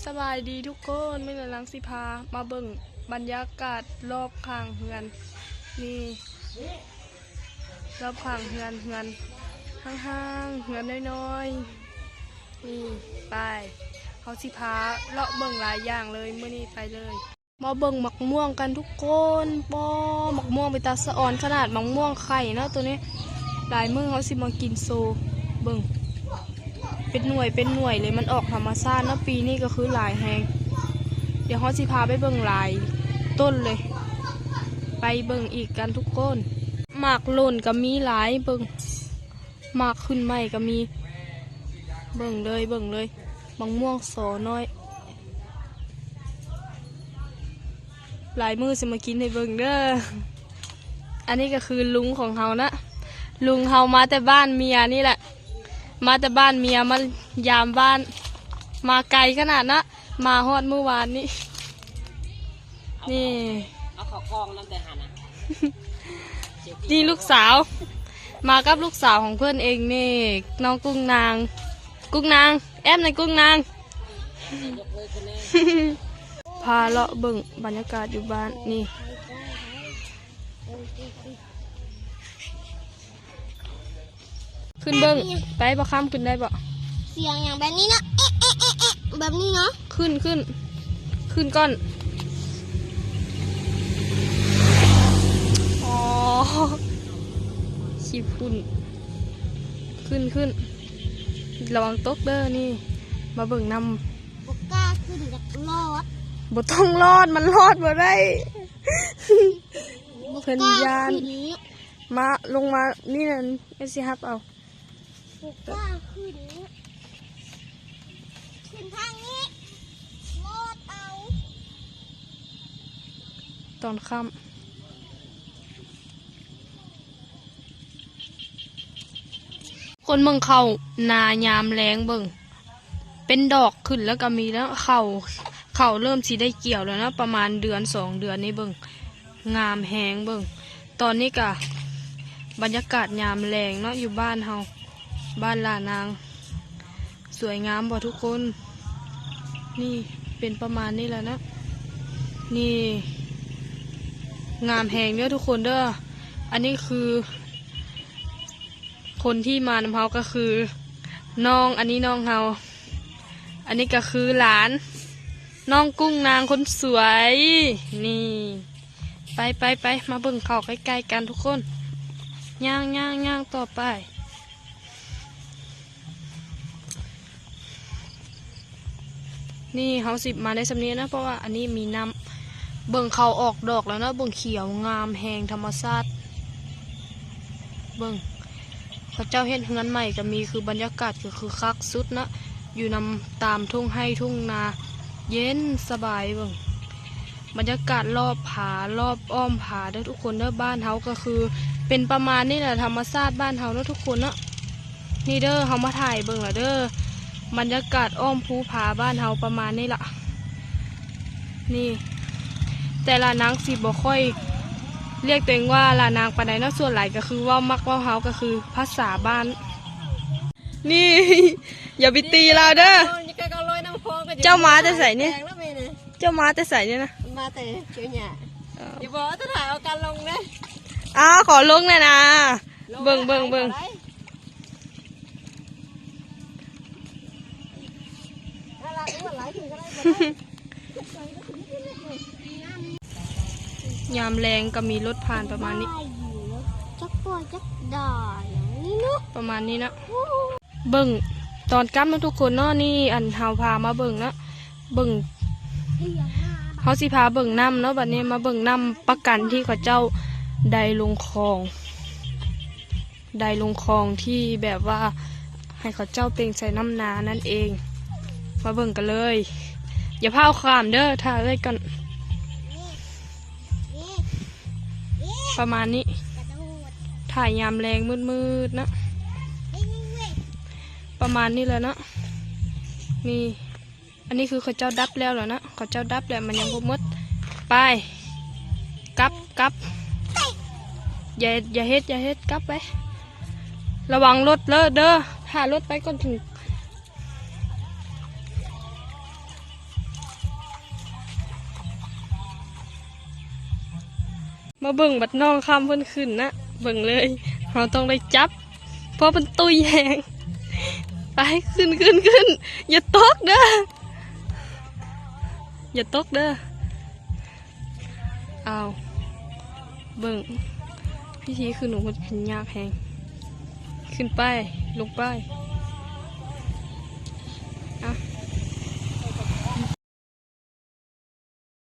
ສະບາຍດີທຸກຄົນ, ມື້ນີ້ນາງຊິພາມາເບິ່ງບັນຍາກາດລອບຂ້າງເຮືອນ. ນີ້ ລອບຂ້າງເຮືອນ, ເຮືອນຫ້າງໆ, ເຮືອນນ້ອຍໆ. ນີ້ ໄປ, ເຮົາຊິພາເລາະເບິ່ງຫຼາຍຢ່າງເລີຍມື້ນີ້, ໄປເລີຍ. ມາເບິ່ງໝາກມ່ວງກັນທຸກຄົນ. ປ້ອ ໝາກມ່ວງເປັນຕາສະອອນຂະໜາດ, ໝາກມ່ວງໄຂ່ເນາະໂຕນີ້. ຫຼາຍມື້ເຮົາຊິມາກິນໂຊ. ເບິ່ງ ເປັນໜ່ວຍເປັນໜ່ວຍເລີຍ, ມັນອອກທຳມະຊາດເນາະ. ປີນີ້ກໍຄືຫຼາຍແຮງ. ດຽວເຮົາຊິພາໄປເບິ່ງຫຼາຍຕົ້ນເລີຍ, ໄປເບິ່ງອີກກັນທຸກຄົນ. ໝາກຫຼົ່ນກໍມີຫຼາຍ, ເບິ່ງ ໝາກຂຶ້ນໃໝ່ກໍມີ. ເບິ່ງເລີຍ, ເບິ່ງເລີຍ, ໝາກມ່ວງສໍນ້ອຍ. ຫຼາຍມື້ຊິມາກິນໃຫ້ເບິ່ງເດີ. ອັນນີ້ກໍຄືລຸງຂອງເຮົານະ, ລຸງເຮົາມາແຕ່ບ້ານເມຍນີ້ແຫຼະ, ມາແຕ່ບ້ານເມຍ ມາຢາມບ້ານ, ມາໄກຂະໜາດນະ, ມາຮອດມື້ວານນີ້. ນີ້ ເອົາເຂົ້າກ່ອງນຳແຕ່ຫັ້ນນະ. ນີ້ລູກສາວ, ມາກັບລູກສາວຂອງເພິ່ນເອງນີ້, ນ້ອງກຸ້ງນາງ. ກຸ້ງນາງ, ແອບໃນກຸ້ງນາງ. ພາເລາະເບິ່ງບັນຍາກາດຢູ່ບ້ານນີ້. ຂຶ້ນເບິ່ງ ໄປ ບໍ່ຄ້ຳຂຶ້ນໄດ້ບໍ່? ສຽງຫຍັງແບບນີ້ນະ, ເອະ ເອະ ເອະ ເອະ ແບບນີ້ເນາະ. ຂຶ້ນ ຂຶ້ນ ຂຶ້ນກ່ອນ. ອໍ ຂີ້ຝຸ່ນ. ຂຶ້ນ ຂຶ້ນ ລະວັງຕົກເດີ. ນີ້ ມາເບິ່ງນຳ. ບໍ່ກ້າຂຶ້ນ ຢາກລອດ. ບໍ່ຕ້ອງລອດ, ມັນລອດບໍ່ໄດ້. ບໍ່ກ້າຂຶ້ນ. ເພິ່ນຢ້ານ. ມາ ລົງມານີ້ນັ້ນ, ເອື້ອຍຊິຮັບເອົາ. ບໍ່ກ້າຂຶ້ນ. ຂຶ້ນທາງນີ້, ລອດເອົາ. ຕອນຄ່ຳ. ຄົນເບິ່ງເຂົ້ານາຍາມແລງເບິ່ງ, ເປັນດອກຂຶ້ນແລ້ວກໍມີແລ້ວ. ເຂົ້າ ເຂົ້າເລີ່ມຊິໄດ້ກ່ຽວແລ້ວເນາະ, ປະມານເດືອນສອງເດືອນນີ້. ເບິ່ງ ງາມແຮງ. ເບິ່ງ ຕອນນີ້ກະບັນຍາກາດຍາມແລງເນາະ ຢູ່ບ້ານເຮົາ, ບ້ານຫຼ້ານາງ. ສວຍງາມບໍ່ທຸກຄົນ? ນີ້ເປັນປະມານນີ້ແຫຼະນະ. ນີ້ ງາມແຮງເດີທຸກຄົນເດີ. ອັນນີ້ຄືຄົນທີ່ມານຳເຮົາກໍຄືນ້ອງ, ອັນນີ້ນ້ອງເຮົາ, ອັນນີ້ກໍຄືຫຼານ ນ້ອງກຸ້ງນາງຄົນສວຍ. ນີ້ ໄປ ໄປ ໄປ ມາເບິ່ງເຂົ້າໃກ້ໆກັນທຸກຄົນ. ຍ່າງ ຍ່າງ ຍ່າງຕໍ່ໄປ. ນີ້ເຮົາຊິມາໄດ້ສ່ຳນີ້ນະ, ເພາະວ່າອັນນີ້ມີນ້ຳ. ເບິ່ງເຂົ້າອອກດອກແລ້ວເນາະ, ເບິ່ງຂຽວງາມແຮງ ທຳມະຊາດ. ເບິ່ງ ເຂົາເຈົ້າເຮັດເຮືອນໃໝ່ກໍມີ, ຄືບັນຍາກາດກໍຄືຄັກສຸດນະ, ຢູ່ນຳຕາມທົ່ງໄຮ່ທົ່ງນາ ເຢັນສະບາຍ. ເບິ່ງ ບັນຍາກາດລອບຜາ, ລອບອ້ອມຜາເດີທຸກຄົນເດີ. ບ້ານເຮົາກໍຄືເປັນປະມານນີ້ແຫຼະ, ທຳມະຊາດບ້ານເຮົາເນາະທຸກຄົນເນາະ. ນີ້ເດີ ເຮົາມາຖ່າຍເບິ່ງລະເດີ, ບັນຍາກາດອ້ອມພູຜາບ້ານເຮົາປະມານນີ້ລະ. ນີ້ ແຕ່ຫຼ້ານາງຊິບໍ່ຄ່ອຍລຽກຕົວເອງວ່າຫຼ້ານາງປານໃດເນາະ, ສ່ວນຫຼາຍກໍຄືເວົ້າ ມັກເວົ້າເຮົາ ກໍຄືພາສາບ້ານ. ນີ້ ຢ່າໄປຕີລາວເດີ. ເຈົ້າມາແຕ່ໃສນີ້? ເຈົ້າມາແຕ່ໃສນີ້ນະ? ມາແຕ່ເຂດຫຍ້າ. ເອີ ຢ່າບອກວ່າຈະຖ່າຍເອົາການລົງເດ້. ອ້າວ ຂໍລົງແດ່ນະ. ເບິ່ງ ເບິ່ງ ເບິ່ງ. ຍາມແລງກໍມີລົດຜ່ານປະມານນີ້. ຈັກປ່ອຍຈັກດາຍ ປະມານນີ້ເນາະ. ເບິ່ງຕອນຄ່ຳເນາະທຸກຄົນເນາະ. ນີ້ ອັນ ເຮົາພາມາເບິ່ງເນາະ, ເບິ່ງ ເຮົາຊິພາເບິ່ງນ້ຳເນາະ. ບັດນີ້ມາເບິ່ງນ້ຳປະກັນທີ່ເຂົາເຈົ້າໄດ້ລົງຄອງ, ໄດ້ລົງຄອງທີ່ແບບວ່າໃຫ້ເຂົາເຈົ້າເປັນໃສ່ນ້ຳນານັ້ນເອງ. ມາເບິ່ງກັນເລີຍ. ຢ່າຟ້າວຂ້າມເດີ, ຖ້າເອື້ອຍກ່ອນ. ປະມານນີ້ ຖ້າຍາມແລງມືດໆນະ, ປະມານນີ້ແຫຼະເນາະ. ນີ້ ອັນນີ້ຄືເຂົາເຈົ້າດັບແລ້ວລະນະ, ເຂົາເຈົ້າດັບແລ້ວ ມັນຍັງບໍ່ໝົດ. ໄປ ກັບ ກັບ ຢ່າ ຢ່າເຮັດ ຢ່າເຮັດ ກັບໄປ. ລະວັງລົດເດີ, ຖ້າລົດໄປກ່ອນເຖິງ. ມາເບິ່ງບັດນ້ອງຄຳເພິ່ນຂຶ້ນນະ ເບິ່ງເລີຍ ເຮົາຕ້ອງໄດ້ຈັບ ເພາະເພິ່ນຕຸ້ຍແຮງ. ໄປ ຂຶ້ນ ຂຶ້ນ ຂຶ້ນ ຢ່າຕົກເດີ ຢ່າຕົກເດີ. ອ້າວ ເບິ່ງ ວິທີຂຶ້ນຂອງເພິ່ນຂຶ້ນຍາກແຮງ. ຂຶ້ນໄປ ລົງໄປ. ອ່ະ